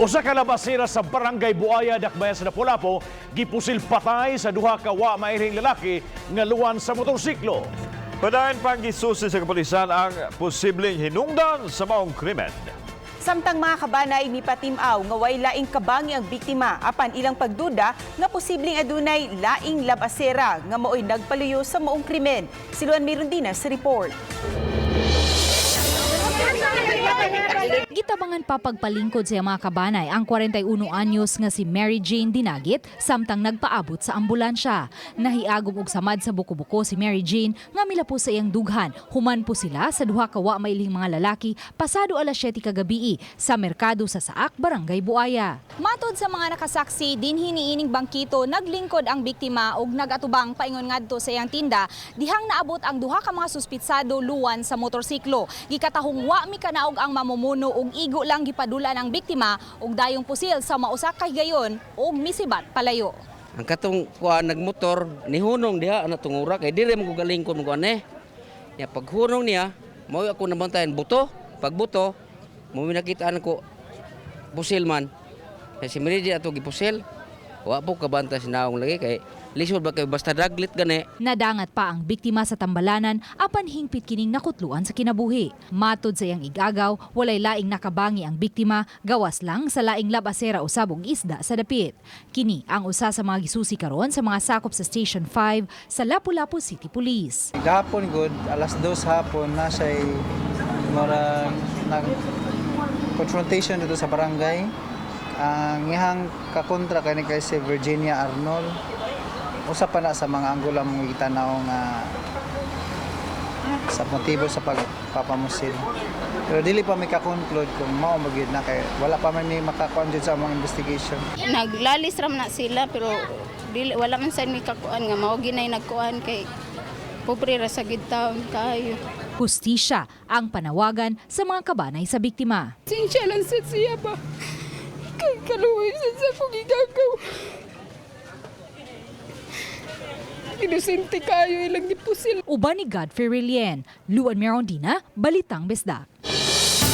Usa ka labasera sa Barangay Buaya, Dakbayan sa Lapu-Lapu, gipusil patay sa duha ka wa mailhing lalaki nga luwan sa motorsiklo. Padayon pang gisusi sa kapulisan ang posibleng hinungdan sa maong krimen. Samtang mga kabanay mipatim-aw nga way laing kabangi ang biktima apan ilang pagduda nga posibleng adunay laing labasera nga maoy nagpaluyo sa maong krimen. Si Luan Mirundina sa report. Gitabangan pa pagpalingkod sa iyang mga kabanay ang 41 anyos nga si Mary Jane Dinagit samtang nagpaabot sa ambulansya. Nahiagom og samad sa buko-buko si Mary Jane nga milapo sa iyang dughan. Human po sila sa duha ka wa mailhing mga lalaki pasado alas 7 kagabii sa merkado sa Saak, Barangay Buaya. Matod sa mga nakasaksi, dinhi niining bangkito naglingkod ang biktima og nagatubang paingon ngadto sa iyang tinda dihang naabot ang duha ka mga suspitsado luwan sa motorsiklo. Gikatahong wa mikanaog ang mamumuno og igo lang gipadula ng biktima og dayong pusil sa mausa ka higayon og misibat palayo. Ang katong kuan nagmotor nihunong diha ana tungura kay dire mo galing kon mo eh. Ya paghunong niya, mao ako nabantayan buto, pagbuto mo nakitaan ko pusil man. Kay si Meridi ato gipusil. Wa po kabanta sa naong lagi kay lisod ba kay basta daglit gani. Nadangat pa ang biktima sa tambalanan apan hingpit kining nakutluan sa kinabuhi. Matod sa iyang igagaw, walay laing nakabangi ang biktima, gawas lang sa laing labasera usab og isda sa dapit. Kini ang usa sa mga gisusi karon sa mga sakop sa Station 5 sa Lapu-Lapu City Police. Gahapon gud, alas 2 hapon na siya murag nag confrontation dito sa barangay. Ang ihang kakontra kani kay si Virginia Arnold. Usa pa na sa mga anggula mong gitanaw nga sa motibo sa pagpapamusil. Pero dili pa may ka-conclude kung mao magyud na kay wala pa man mi makakuan jud sa among investigation. Naglalis ram na sila pero dili wala man sad mi kakuan nga mao ginay nagkuan kay pobre ra sa gid taon kayo. Hustisya ang panawagan sa mga kabanay sa biktima. Sinsya lang sa siya ba. Kay kaluoy sa sa akong gigagaw. Inosente kayo ilang gipusil. Uban ni Godfrey Relien, Luan Mirondina, Balitang Bisdak.